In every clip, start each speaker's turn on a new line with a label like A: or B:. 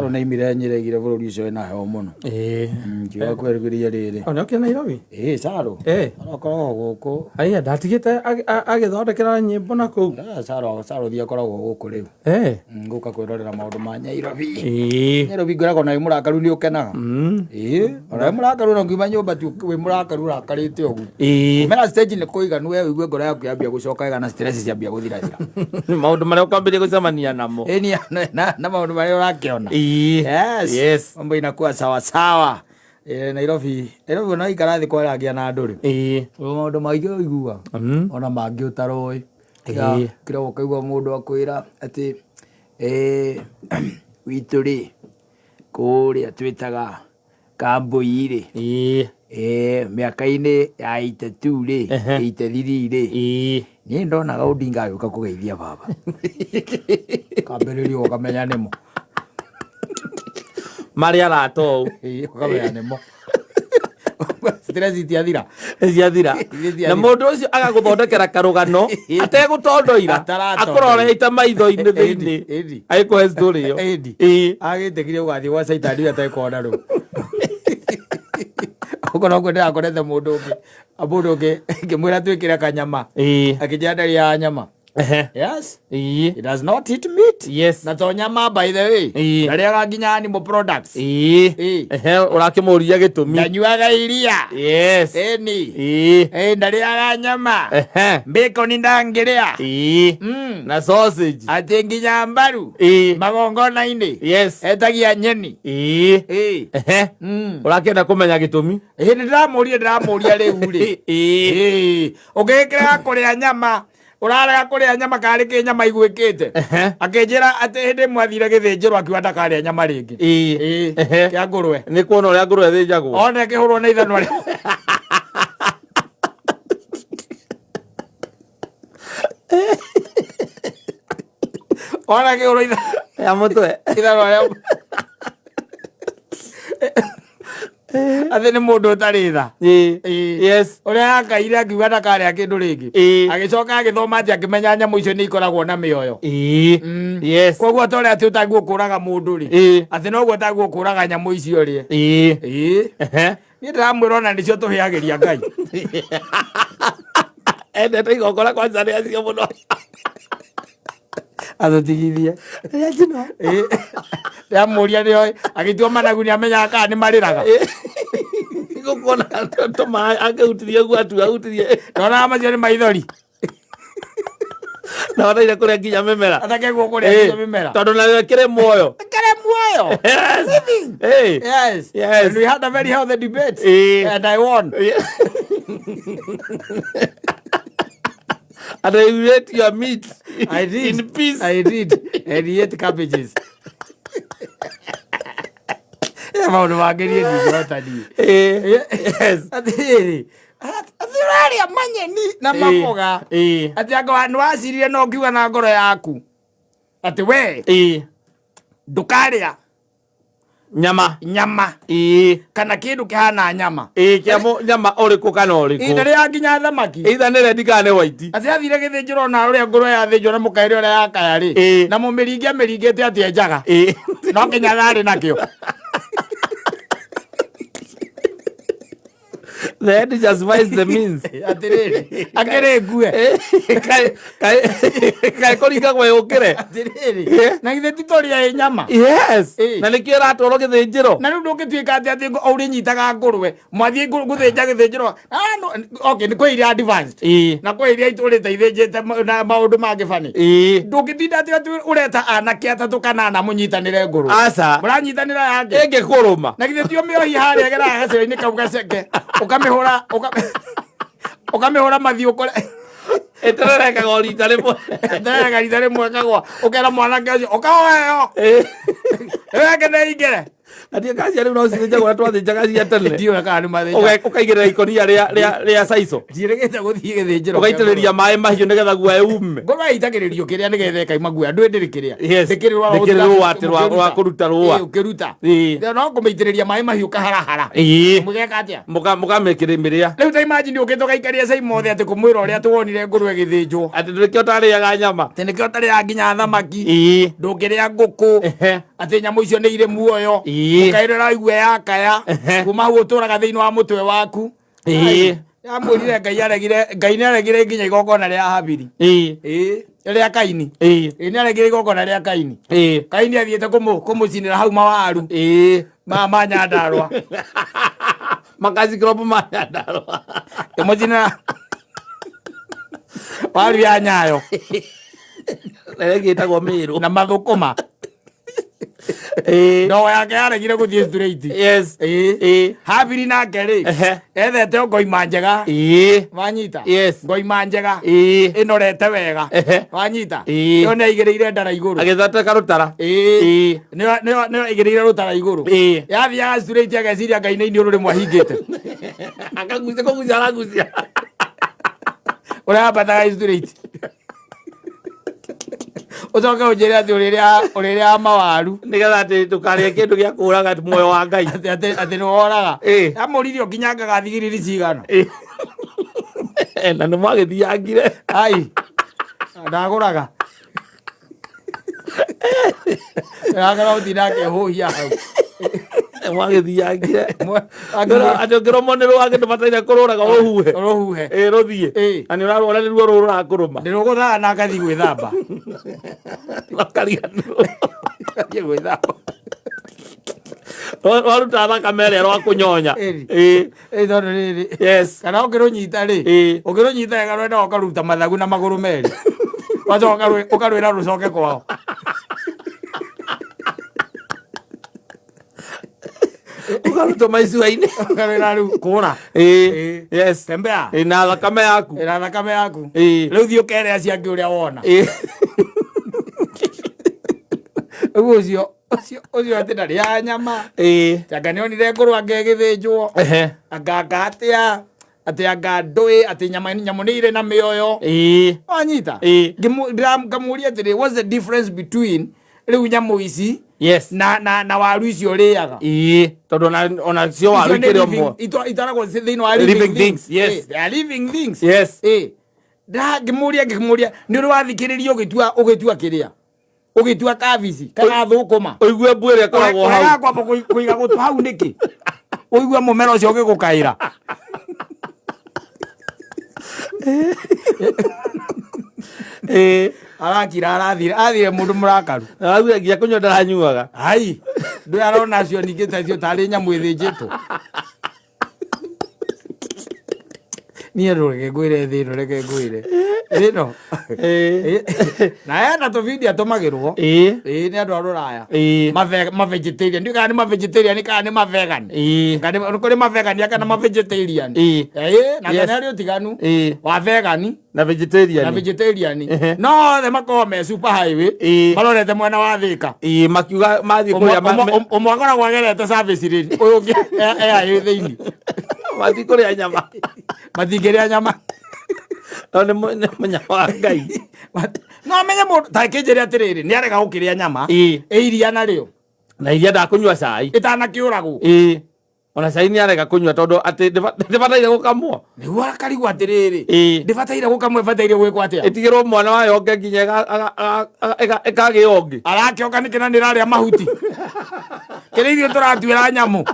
A: Caro nĩ aimire nyiregire bũrũri ũcio wĩna heho mũno.
B: Ĩĩ.
A: Ngiuga kwĩrĩgĩria rĩrĩ.
B: Ona okire Nairobi?
A: Ĩĩ Caro.
B: Ĩĩ.
A: Arokoragwo gũkũ.
B: Aya ndatigĩte agĩthondekera nyĩmbo na kũu.
A: Ah, Caro Caro thiĩ akoragwo gũkũ rĩu.
B: Eh.
A: Ngũka kwĩrorera maũndũ ma Nyairobi.
B: Ĩĩ.
A: Nyairobi ngoragwo na wĩ mũrakaru nĩ ũkenaga. Ĩĩ. Ona wĩ mũrakaru ona ũngiuma nyũmba ti wĩ mũrakaru ũrakarĩte ũguo.
B: Ĩĩ.
A: Umĩra stage nĩ kũiganu we ũigue ngoro yaku yambia gũcoka wega na stress ciambia gũthirathira.
B: Maũndũ marĩa ũkwambĩrĩria gũcemania namo.
A: Ĩni na maũndũ marĩa ũrakĩona.
B: Ĩĩ.
A: Yes.
B: Yes.
A: Mambo inakuwa sawa sawa. Eh, Nairobi, Nairobi ona ikara thĩ kwaragia na andũ rĩ.
B: Ĩĩ.
A: Maũndũ maingĩ ũiguaga. Ona mangĩ ũtaroĩ.
B: Ĩĩ.
A: Kĩrĩa ũkaigua mũndũ akwĩra atĩ eh, witũ rĩ kũrĩa twĩtaga Kambui rĩ
B: Ĩĩ.
A: eh, mĩaka-inĩ ya 82 rĩ
B: Ehe.
A: 83 rĩ
B: Ĩĩ.
A: niĩ ndonaga Odinga agĩũka kũgeithia baba kambĩrĩria ũkamenya nĩmo.
B: Marĩ arata ũũ.
A: Ĩĩ, ũkamenya nĩmo. Stress itiathira.
B: Ciathira.
A: Itiathira.
B: Na mũndũ ũcio agagũthondekera karũgano ategũtondoira
A: Ataratondoira.
B: akũrorete maitho-inĩ thĩinĩ
A: Ĩndi.
B: agĩkũhe story ĩyo.
A: Ĩndi.
B: Ĩĩ.
A: Agĩtĩkire ũgathiĩ gwa caitani ũrĩa atarĩ rĩu. Ũkorwo ũguo ndĩrakorete mũndũ ũngĩ mũndũ ũngĩ ngĩmwĩra twĩkĩre kanyama
B: Ĩĩ.
A: akĩnjĩra ndarĩaga nyama.
B: Ehe.
A: Yes.
B: Ĩĩ.
A: He does not eat meat.
B: Yes.
A: Na to nyama by the way.
B: Ĩĩ.
A: Ndarĩaga nginya animal products.
B: Ĩĩ.
A: Ĩĩ.
B: Ehe, ũrakĩmũria gĩtũmi.
A: Ndanyuaga iria.
B: Yes.
A: Ĩni.
B: Ĩĩ.
A: Ĩĩ ndarĩaga nyama.
B: Ehe.
A: Bacon ndangĩrĩa.
B: Ĩĩ. Na sausage.
A: Atĩ nginya mbaru.
B: Ĩĩ.
A: Magongona-inĩ.
B: Yes.
A: Etagia nyeni.
B: Ĩĩ.
A: Ĩĩ.
B: Ehe. Ũrakĩenda kũmenya gĩtũmi?
A: Hĩndĩ ndĩramũria ndĩramũria rĩu rĩ.
B: Ĩĩ.
A: Ĩĩ. Ũngĩgĩkĩrega kũrĩa nyama ũrarega kũrĩa nyama karĩ kĩ nyama igwĩkĩte.
B: Ehe.
A: Akĩnjĩra atĩ hĩndĩ ĩmwe athire gĩthĩnjĩro akiuga ndakarĩa nyama rĩngĩ.
B: Ĩĩ.
A: Ĩĩ.
B: Ehe.
A: Kĩa ngũrwe.
B: Nĩ kuona ũrĩa ngũrwe ĩthĩnjagwo.
A: One akĩhũrwo na ithanwa rĩa Ona akĩhũrwo
B: Ya mũtwe.
A: ithanwa rĩa atĩ nĩ mũndũ ũtarĩ tha.
B: Ĩĩ.
A: Ĩĩ.
B: Yes.
A: Ũrĩa yakaire akiuga ndakarĩa kĩndũ rĩngĩ.
B: Ĩĩ.
A: Agĩcoka agĩthoma atĩ akĩmenya nyamũ icio nĩ ikoragwo na mĩoyo.
B: Ĩĩ. Yes.
A: Koguo ta ũrĩa atĩ ũtagwo kũraga mũndũ rĩ.
B: Ĩĩ.
A: Atĩ noguo ũtagwo kũraga nyamũ icio rĩ.
B: Ĩĩ.
A: Ĩĩ.
B: Ehe.
A: Niĩ ndĩramwĩra ona nĩcio tũhĩagĩria Ngai.
B: Endete igongona kwanza nĩ acio mũno.
A: Atũtigithie. Ĩĩ. Ndĩramũria nĩoĩ agĩtua managu nĩ amenyaga kana nĩ marĩraga.
B: Gũkuona tũmaĩ angĩhutirie guo atua ahutirie.
A: Ndonaga macio nĩ maithori.
B: Na wataire kũrĩa nginya mĩmera.
A: Atakeguo kũrĩa
B: Ĩĩ.
A: nginya mĩmera.
B: Tondũ nayo ĩkĩrĩ muoyo.
A: Kĩrĩ muoyo.
B: Yes. Ĩĩ.
A: Yes.
B: Yes.
A: And we had a very healthy debate.
B: Ĩĩ.
A: And I won.
B: And you ate your meat
A: I did.
B: in peace.
A: I did. And he ate cabbages. Ya maũndũ mangĩ niĩ ndingĩhota niĩ.
B: Ĩĩ. Yes.
A: Atĩrĩrĩ, atĩ ũrarĩa manyeni na
B: Ĩĩ.
A: maboga.
B: Ĩĩ.
A: Atĩ anga nĩ wacirire na ũkiuga na ngoro yaku. Atĩ we
B: Ĩĩ.
A: ndũkarĩa
B: Nyama.
A: nyama
B: Ĩĩ.
A: kana kĩndũ kĩhana nyama.
B: Ĩĩ kĩa nyama ũrĩkũ kana ũrĩkũ.
A: Ndarĩaga nginya thamaki.
B: Either nĩ red kana nĩ white.
A: Atĩ athire gĩthĩnjĩro na ũrĩa ngũrwe yathĩnjwo na mũkaĩre ũrĩa yakaya rĩ.
B: Ĩĩ.
A: Na mũmĩringi amĩringĩte atĩ enjaga.
B: Ĩĩ.
A: No nginya tharĩ nakĩo.
B: The end justifies the means.
A: Atĩrĩrĩ, akĩrĩ ngue.
B: Kaĩ kaĩ kaĩ kũringa gwĩũkĩre.
A: Atĩrĩrĩ, na githĩ ti tũrĩa ĩ nyama.
B: Yes.
A: Ĩĩ.
B: Na nĩkĩo ĩratwarwo gĩthĩnjĩro.
A: Na rĩu ndũngĩtuĩka atĩ atĩ ũrĩnyitaga ngũrwe mwathiĩ gũthĩnja gĩthĩnjĩro. Ah, no, okay, nĩ kwĩ iria advanced.
B: Ĩĩ.
A: Na kwĩ iria itũrĩte ithĩnjĩte na maũndũ mangĩ bani.
B: Ĩĩ.
A: Ndũngĩtinda atĩ atĩ ũreta anake atatũ kana ana mũnyitanĩre ngũrwe.
B: Aca.
A: Mũranyitanĩra yangĩ.
B: Ĩngĩkũrũma.
A: Na githĩ ti ũmĩohie harĩa geraga gacĩra-inĩ kau gaceke ũkamĩhũra ũkamĩhũra mathiũ kũrĩa
B: Ĩtererekaga o rita rĩmwe.
A: Nderega rita rĩmwe kagwa ũkera mwanake ũcio ũkahoeo
B: Ĩĩ.
A: weke nĩ ingĩre.
B: Atie kacia rĩu no cithĩnjagwo na twathĩnjaga cia tene.
A: Ndiũĩ kana nĩ mathĩnja.
B: Ũkaigĩrĩra ikonia rĩa caico.
A: Ndiĩrĩgĩte gũthiĩ gĩthĩnjĩro.
B: Ũgaitĩrĩria maĩ mahiũ nĩgetha guoya ume.
A: Ngũrwe ĩitagĩrĩrio kĩrĩa nĩgetha ĩkaima guoya. Ndũĩ ndĩrĩ kĩrĩa.
B: Yes.
A: Ndĩkĩrĩ rũa
B: Ndĩkĩrĩ rũa atĩ rwa kũruta rũa.
A: Ĩĩ, ũkĩruta.
B: Ĩĩ.
A: No kũmĩitĩrĩria maĩ mahiũ kaharahara.
B: Ĩĩ.
A: Mũgeka atĩa?
B: Mũkamĩkĩrĩmĩrĩa.
A: Rĩu ta imagine ũkĩte ũgaikaria cai mothe atĩ kũmwĩra ũrĩa tuonire ngũrwe ĩgĩthĩnjwo.
B: Atĩ nĩkĩo ũtarĩaga nyama.
A: Atĩ nĩkĩo ũtarĩaga nginya thamaki.
B: Ĩĩ.
A: Ndũngĩrĩa ngũkũ.
B: Ehe.
A: Atĩ nyamũ icio nĩ irĩ muoyo.
B: Ĩĩ.
A: Ũkaĩrora waigua yakaya.
B: Ehe.
A: Kuma hau ũtũraga thĩinĩ wa mũtwe waku.
B: Ĩĩ.
A: Yamwĩrire Ngai aregire Ngai nĩaregire nginya igongona rĩa Habili.
B: Ĩĩ.
A: Ĩĩ. Rĩa Kaini.
B: Ĩĩ.
A: Ĩĩ nĩaregire igongona rĩa Kaini.
B: Ĩĩ.
A: Kaini athiĩte kũmũcinĩra hau mawaru.
B: Ĩĩ.
A: Ma Nyandarũa.
B: Makazi crop ma Nyandarũa.
A: Kũmũcinĩra waru ya Nyayo.
B: Na ĩngĩ ĩtagwo Mĩrũ.
A: Na mathũkũma.
B: Ĩĩ.
A: Ndogo yake yaregire gũthiĩ straight.
B: Yes.
A: Ĩĩ.
B: Ĩĩ.
A: Habili nake rĩ.
B: Ehe.
A: Ethete ngoima njega.
B: Ĩĩ.
A: Wanyita?
B: Yes.
A: Ngoima njega.
B: Ĩĩ.
A: Ĩnorete wega.
B: Ehe.
A: Wanyita?
B: Ĩĩ.
A: Ĩyo nĩaigĩrĩire ndara igũrũ.
B: Agĩthondeka rũtara.
A: Ĩĩ.
B: Ĩĩ.
A: Nĩyo aigĩrĩire rũtara igũrũ.
B: Ĩĩ.
A: Yathiaga straight ageciria Ngai nĩ iniũrũ rĩmwe ahingĩte.
B: Akagucia kũgucia aragucia.
A: Ũrĩa wambataga straight. Ũcoke ũnjĩre atĩ ũrĩrĩa mawaru.
B: Nĩgetha atĩ ndũkarĩe kĩndũ gĩa kũraga muoyo wa Ngai.
A: Atĩ nĩ woraga.
B: Ĩĩ.
A: Amũririe ũkinyangaga thigiriri cigana.
B: Ĩĩ. Na nĩ mwagĩthiangire.
A: Ai. Ndagũraga. Ndagũra gũtinda akĩhũhia hau.
B: Mwagĩthiangire. Atĩ ũngĩrũmwo nĩ rwagĩ ndũbataire kũrũraga ũhuhe.
A: Ũrũhuhe.
B: Ĩĩ rũthiĩ.
A: Ĩĩ.
B: Na nĩ ũrarwara nĩruo rũrũ rũrakũrũma.
A: Ndĩrũgũthaga na ngathiĩ gwĩthamba.
B: Ũkariganĩrwo.
A: Ngathiĩ gwĩthamba.
B: Waruta thakame ĩrĩa rwakũnyonya.
A: Ĩĩ.
B: Ĩĩ.
A: Ĩĩ tondũ rĩrĩ.
B: Yes.
A: Kana ũngĩrũnyita rĩ.
B: Ĩĩ.
A: Ũngĩrũnyita wega rwendaga ũkaruta mathagu na magũrũ merĩ. Wacoka ũkarwĩra rũcoke kwao.
B: Ũkarutwo maicua-inĩ.
A: Ũkarwĩra rĩu kũra.
B: Ĩĩ.
A: Ĩĩ.
B: Yes.
A: Tembea.
B: Ĩĩ na thakame yaku.
A: Ĩna thakame yaku.
B: Ĩĩ.
A: Rĩu thiĩ ũkere acio angĩ ũrĩa wona.
B: Ĩĩ.
A: Ũguo ũcio atĩ ndarĩaga nyama.
B: Ĩĩ.
A: Anga nĩonire ngũrwe anga ĩgĩthĩnjwo.
B: Ehe.
A: Anga anga atĩa. Atĩ anga ndũĩ atĩ nyamũ nĩ irĩ na mĩoyo.
B: Ĩĩ.
A: Wanyita?
B: Ĩĩ.
A: Ngamũria atĩrĩ, what's the difference between rĩu nyamũ ici
B: Yes.
A: na waru icio ũrĩaga?
B: Ĩĩ. Tondũ ona cio waru
A: Icio nĩ
B: ikĩrĩ o
A: living-
B: muoyo.
A: itwaragwo thĩinĩ wa
B: Living things, yes.
A: Ĩĩ, they are living things.
B: Yes.
A: Ĩĩ. Ngĩmũria nĩ ũrĩ wathikĩrĩria ũgĩtua kĩrĩa? Ũgĩtua kabici kana thũkũma?
B: Ũigue mbu ĩrĩa ĩkoragwo hau.
A: Ũregaga kwamba kũiga gũtũ hau nĩkĩ? Ũigue mũmera ũcio ũgĩgũkaĩra.
B: Ĩĩ.
A: Arakira arathire athire mũndũ mũrakaru.
B: Arauga nginya kũnyua ndaranyuaga.
A: Ai. Ndũĩ arona acio ningĩ ta icio tarĩ nyamũ ĩthĩnjĩtwo. Niĩ reke ngwĩre thĩ ĩno reke ngwĩre. Thĩ ĩno.
B: Ĩĩ.
A: Na hena tũbindi atũmagĩrwo.
B: Ĩĩ.
A: Ĩĩ nĩ andũ a rũraya.
B: Ĩĩ.
A: Ma vegetarian. Ndiũĩ kana nĩ ma vegetarian kana nĩ ma vegan.
B: Ĩĩ.
A: Kana nĩ kũrĩ ma vegan kana ma vegetarian.
B: Ĩĩ.
A: Ĩĩ na
B: Yes.
A: kana harĩ ũtiganu
B: Ĩĩ.
A: wa vegan
B: Na vegetarian.
A: na vegetarian.
B: Ehe.
A: No othe makoragwo me super highway.
B: Ĩĩ.
A: Marorete mwena wa Thĩka.
B: Ĩĩ makiuga mathiĩ kũrĩa
A: Ũmwe akoragwo agerete service lane, ũyũ ũngĩ e highway thĩinĩ.
B: mathiĩ kũrĩa nyama.
A: Matingĩrĩa nyama.
B: No nĩ mũnyama wa Ngai.
A: No menye mũndũ ta kĩnjĩre atĩrĩrĩ, nĩ arega gũkĩrĩa nyama.
B: Ĩĩ.
A: Ĩ iria narĩo.
B: Na iria ndakũnyua cai.
A: Ĩtanakĩũragwo.
B: Ĩĩ. Ona cai nĩ arega kũnyua tondũ atĩ ndĩbataire gũkamwo.
A: Nĩguo akarigwo atĩrĩrĩ.
B: Ĩĩ.
A: Ndĩbataire gũkamwo ĩbataire gwĩkwo atĩa?
B: Ĩtigĩrwo mwana wayo onge nginya ĩkagĩa ũngĩ.
A: Arakĩoka nĩkĩ na nĩrarĩa mahuti. Kĩrĩa ithuĩ tũratuĩra nyamũ.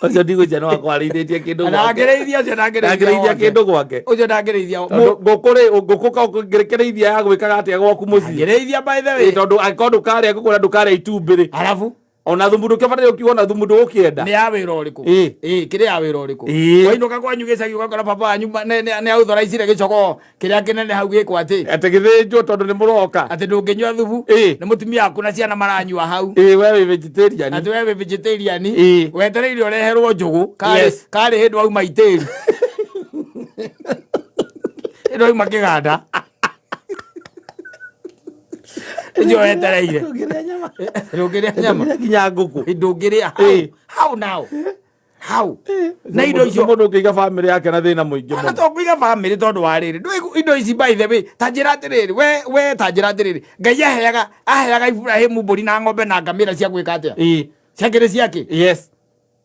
B: Ũcio ndigwĩciria no akorwo arĩithĩtie kĩndũ gwake.
A: Ndangĩrĩithia ũcio
B: Ndangĩrĩithia
A: ndangĩrĩithia
B: kĩndũ gwake.
A: Ũcio ndangĩrĩithia.
B: Tondũ ngũkũ rĩ, ngũkũ ka ũngĩrĩithia ya gwĩkaga atĩa gwaku mũciĩ?
A: Ndangĩrĩithia by the way.
B: Ĩĩ, tondũ angĩkorwo ndũkarĩa ngũkũ na ndũkarĩa itumbĩ rĩ.
A: Arabu
B: Ona thumu ndũkĩbataire ũkiuga ona thumu ndũgũkĩenda.
A: nĩ ya wĩra ũrĩkũ?
B: Ĩĩ.
A: Ĩĩ, kĩrĩ ya wĩra ũrĩkũ?
B: Ĩĩ.
A: Wainũka kwanyu gĩcagi ũgakora baba wanyu nĩ authoraicire gĩcogoo kĩrĩa kĩnene hau gĩkwo atĩ.
B: Atĩ gĩthĩnjwo tondũ nĩ mũroka.
A: Atĩ ndũngĩnyua thubu.
B: Ĩĩ.
A: Nĩ mũtumia waku na ciana maranyua hau.
B: Ĩĩ, we wĩ vegetarian.
A: Atĩ we wĩ vegetarian.
B: Ĩĩ.
A: Wetereire ũreherwo njũgũ.
B: Yes.
A: Karĩ hĩndĩ wauma itĩri. Hĩndĩ wauma kĩganda. Icio wetereire.
B: Ndũngĩrĩa nyama.
A: Ndũngĩrĩa nyama.
B: Ndũngĩrĩa nginya ngũkũ.
A: Ndũngĩrĩa.
B: Ĩĩ.
A: How now? How? Na indo icio
B: Mũndũ ũngĩiga bamĩrĩ yake na thĩna mũingĩ
A: ona
B: mũno.
A: to kũiga bamĩrĩ tondũ wa rĩrĩ ndũĩ indo ici by the way ta njĩra atĩrĩrĩ we ta njĩra atĩrĩrĩ Ngai aheaga Ibrahimu mbũri na ng'ombe na ngamĩra cia gwĩka atĩa?
B: Ĩĩ.
A: Ciakĩrĩ ciake?
B: Yes.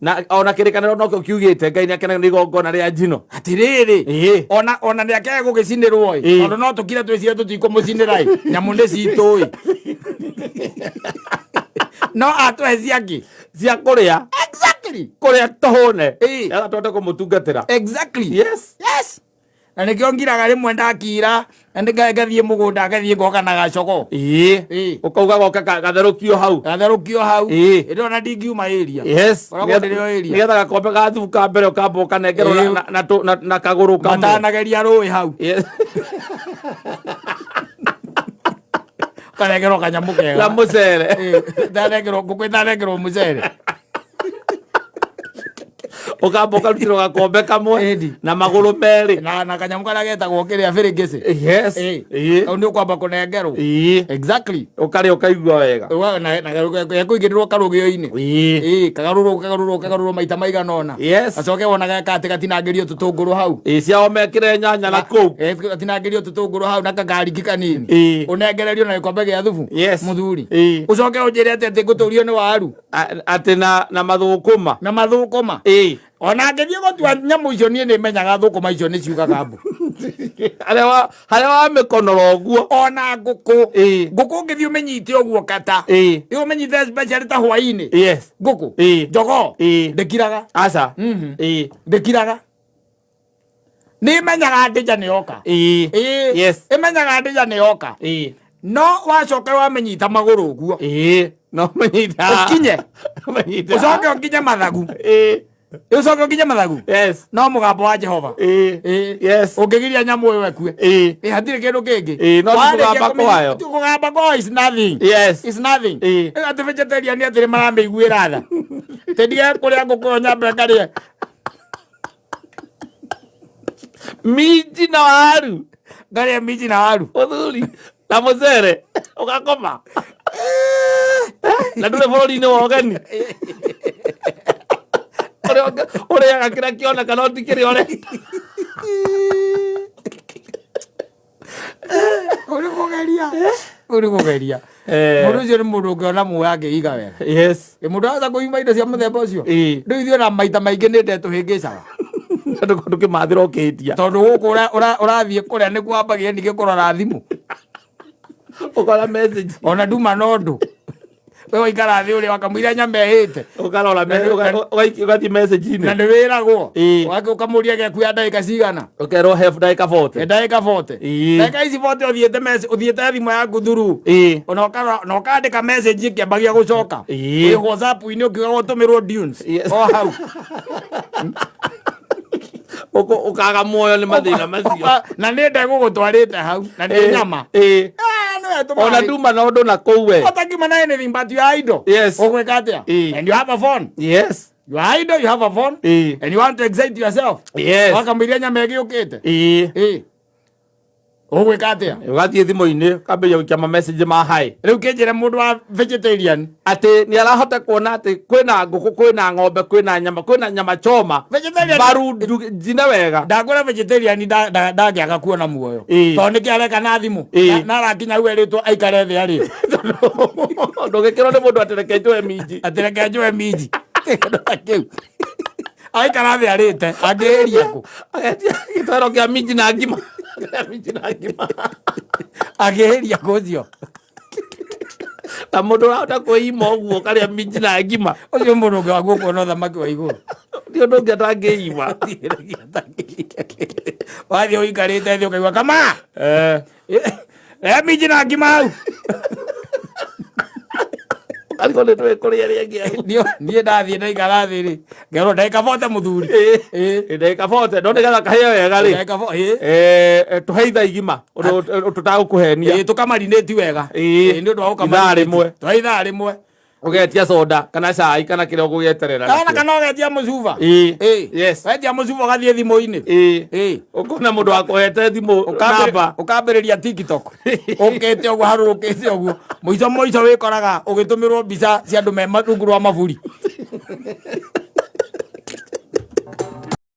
B: Na ona kĩrĩkanĩro nokĩo kiugĩte Ngai nĩakenagio nĩ igongona rĩa njino.
A: Atĩrĩrĩ
B: Ĩĩ.
A: ona nĩakege gũgĩcinĩrwo ĩ
B: Ĩĩ.
A: tondũ no tũkire twĩcire tũtikũmũcinĩra ĩ nyamũ nĩ citũ ĩ no atũhe ciakĩ?
B: Cia kũrĩa.
A: Exactly.
B: Kũrĩa tũhũne.
A: Ĩĩ.
B: Nĩgetha tũhote kũmũtungatĩra.
A: Exactly.
B: Yes.
A: Yes. Na nĩkĩo ngiraga rĩmwe ndakira na ngathiĩ mũgũnda ngathiĩ ngoka na gacogo.
B: Ĩĩ.
A: Ĩĩ.
B: Ũkauga goke gatherũkio hau.
A: Gatherũkio hau.
B: Ĩĩ.
A: Ĩndĩ ona ndingiuma area.
B: Yes.
A: Koragwo ndĩrĩ o area.
B: Nĩgetha gakombe ga thubu ka mbere ũkamba ũkanengerwo
A: Ĩĩ.
B: na kagũrũ kamwe.
A: Matanageria rũĩ hau.
B: Yes.
A: Ũkanengerwo kanyamũ kega.
B: Na mũcere.
A: Ĩĩ. Ĩtanengerwo ngũkũ ĩtanengerwo mũcere.
B: Ũkamba ũkarutĩrwo gakombe kamwe
A: Ĩni.
B: na magũrũ merĩ.
A: Na kanyamũ karĩa getagwo kĩrĩa birĩngĩcĩ.
B: Yes.
A: Ĩĩ.
B: Ĩĩ.
A: Kau nĩ ũkwamba kũnengerwo.
B: Ĩĩ.
A: Exactly.
B: Ũkarĩa ũkaigua wega.
A: Gekũigĩrĩrwo karũgĩo-inĩ.
B: Ĩĩ.
A: Ĩĩ, kagarũrwo kagarũrwo kagarũrwo maita maigana ũna.
B: Yes.
A: Gacoke wona geka atĩ gatinangĩrio tũtũngũrũ hau.
B: Ĩĩ ciao mekĩre nyanya na kũu.
A: Gatinangĩrio tũtũngũrũ hau na kagariki kanini.
B: Ĩĩ.
A: Ũnengererio na gĩkombe gĩa thubu.
B: Yes.
A: Mũthuri.
B: Ĩĩ.
A: Ũcoke ũnjĩre atĩ atĩ ngũtũrio nĩ waru
B: Atĩ na mathũkũma.
A: na mathũkũma.
B: Ĩĩ.
A: Ona ngĩthiĩ gũtua nyamũ icio niĩ nĩmenyaga thũkũma icio nĩ ciugaga mbu.
B: Harĩa wamĩkonora ũguo.
A: Ona ngũkũ.
B: Ĩĩ.
A: Ngũkũ ũngĩthiĩ ũmĩnyite ũguo kata.
B: Ĩĩ.
A: Ĩyo ũmĩnyite especially ta hwaĩ-inĩ.
B: Yes.
A: Ngũkũ.
B: Ĩĩ.
A: Jogoo.
B: Ĩĩ.
A: Ndĩkiraga.
B: Aca.
A: Mhm.
B: Ĩĩ.
A: Ndĩkiraga. Nĩmenyaga ndĩja nĩ yoka.
B: Ĩĩ.
A: Ĩĩ.
B: Yes.
A: Ĩmenyaga ndĩja nĩ yoka.
B: Ĩĩ.
A: No wacoka wamĩnyita magũrũ ũguo.
B: Ĩĩ. No ũmĩnyita.
A: Ũkinye.
B: Ũmĩnyita.
A: Ũcoke ũkinye mathagu.
B: Ĩĩ.
A: Ũcoke ũkinye mathagu.
B: Yes.
A: No mũgambo wa Jehova.
B: Ĩĩ.
A: Ĩĩ.
B: Yes.
A: Ũngĩgiria nyamũ ĩyo ĩkue.
B: Ĩĩ.
A: Ĩ hatirĩ kĩndũ kĩngĩ.
B: Ĩĩ, no ti
A: Warĩkia
B: kũgamba kwayo.
A: ti kũgamba kwayo is nothing.
B: Yes.
A: Is nothing.
B: Ĩĩ.
A: Ĩ atĩ vegetarian atĩ nĩ maramĩiguĩra tha. Tĩ ndige kũrĩa ngũkũ ĩyo nyambe ngarĩe.
B: Minji na waru.
A: Ngarĩe minji na waru.
B: Mũthuri. Na mũcere. Ũgakoma. Na ndũrĩ bũrũri-inĩ wa ũgeni. Ũrĩa ũrĩaga kĩrĩa kĩoneka no ti kĩrĩa ũrenda.
A: Ũrĩ kũgeria. Ũrĩ kũgeria.
B: Eh.
A: Mũndũ ũcio nĩ mũndũ ũngĩona muoyo angĩiga wega.
B: Yes.
A: Ĩ mũndũ ahota kũima indo cia mũthemba ũcio.
B: Ĩĩ.
A: Rĩu ithuĩ ona maita maingĩ nĩ ndetũhĩngĩcaga.
B: Ndũkĩmathĩra ũkĩhĩtia.
A: Tondũ gũkũ ũrathiĩ kũrĩa nĩkuo wambagia ningĩ kũrora thimũ.
B: Ũkora message.
A: Ona nduma na ũndũ. We waikara thĩ ũrĩa wakamũira nyama ĩhĩte.
B: Ũkarora ũgathiĩ
A: Na
B: message-inĩ.
A: nĩ wĩragwo.
B: Ĩĩ.
A: Ũgakĩ ũkamũria gĩakuoya ndagĩka cigana.
B: Ũkerwo he ndagĩka 40.
A: Ndagĩka 40.
B: Ĩĩ.
A: Ndagĩka ici 40 ũthiĩte message ũthiĩte thimũ yaku thuru.
B: Ĩĩ.
A: Ona ũkarora na ũkandĩka message ĩkĩambagia gũcoka.
B: Ĩĩ.
A: Wĩ WhatsApp-inĩ ũkiuga ũtũmĩrwo dunes.
B: Yes.
A: O hau.
B: Ũkaga muoyo nĩ mathĩna macio.
A: Na nĩ ndegũgũtwarĩte hau. Na nĩ nyama.
B: Ĩĩ.
A: Ah, nĩwe tũmarĩ.
B: Ona nduma na ũndũ na kũu we.
A: Ũtangiuma na anything but you are idle.
B: Yes.
A: Ũgwĩka atĩa?
B: Ĩĩ.
A: And you have a phone.
B: Yes.
A: You are idle, you have a phone.
B: Ĩĩ.
A: And you want to excite yourself.
B: Yes.
A: Wakamũiria nyama ĩgĩũkĩte.
B: Ĩĩ.
A: Ĩĩ. Ũgwĩka atĩa?
B: Ũgathiĩ thimũ-inĩ ũkambĩrĩria gũikia ma message ma hi.
A: Rĩu kĩnjĩre mũndũ wa vegetarian.
B: Atĩ nĩ arahota kuona atĩ kwĩna ngũkũ kwĩna ng'ombe kwĩna nyama kwĩna nyama choma.
A: Vegetarian.
B: Mbaru njine wega.
A: Ndakwĩra vegetarian ndangĩaga kuona muoyo.
B: Ĩĩ.
A: Tondũ nĩkĩ areka na thimũ.
B: Ĩĩ.
A: Na arakinya hau erĩtwo aikare thĩ arĩe.
B: Ndũgĩkĩrwo nĩ mũndũ atĩ reke njoe minji.
A: Atĩ reke njoe minji. Kĩndũ ta kĩu. Aikara thĩ arĩte angĩhĩria kũ?
B: Agetia gĩtoero kĩa minji na ngima. Kĩa minji na ngima.
A: Angĩhĩria kũ ũcio?
B: Na mũndũ ũrahota kwĩima ũguo ũkarĩa minji na ngima.
A: Ũcio mũndũ ũngĩ waguo kuona ũthamaki wa igũrũ.
B: Ti ũndũ ũngĩ atangĩima.
A: Wathiĩ ũikarĩte thĩ ũkaigua kama.
B: Eh.
A: Rĩa minji na ngima hau.
B: Ũkarigwo nĩ ndũĩ kũrĩa rĩngĩ.
A: Niĩ ndathiĩ ndaikara thĩ rĩ. Ngerwo ndagĩka 40 mũthuri. Ĩĩ.
B: Ndagĩka 40 no nĩgetha kahĩe wega rĩ.
A: Ndagĩka 40 ĩĩ.
B: Tũhe ithaa igima ũndũ tũtagũkũhenia.
A: Ĩĩ tũkamarinĩti wega.
B: Ĩĩ.
A: Ĩĩ nĩ ũndũ wa
B: Ithaa
A: gũkamarinĩti.
B: rĩmwe.
A: Tũhe ithaa rĩmwe.
B: Ũgetia soda kana cai kana kĩrĩa ũgũgĩeterera
A: Kana
B: nakĩo.
A: kana ũgetia mũcuba.
B: Ĩĩ.
A: Ĩĩ.
B: Yes.
A: Wetia mũcuba ũgathiĩ thimũ-inĩ.
B: Ĩĩ.
A: Ĩĩ.
B: Ũkona mũndũ wakũhete thimũ namba.
A: Ũkambĩrĩria TikTok. Ũkĩte ũguo harũrũkĩte ũguo. Mũico mũico wĩkoraga ũgĩtũmĩrwo mbica cia andũ me rungu rwa maburi.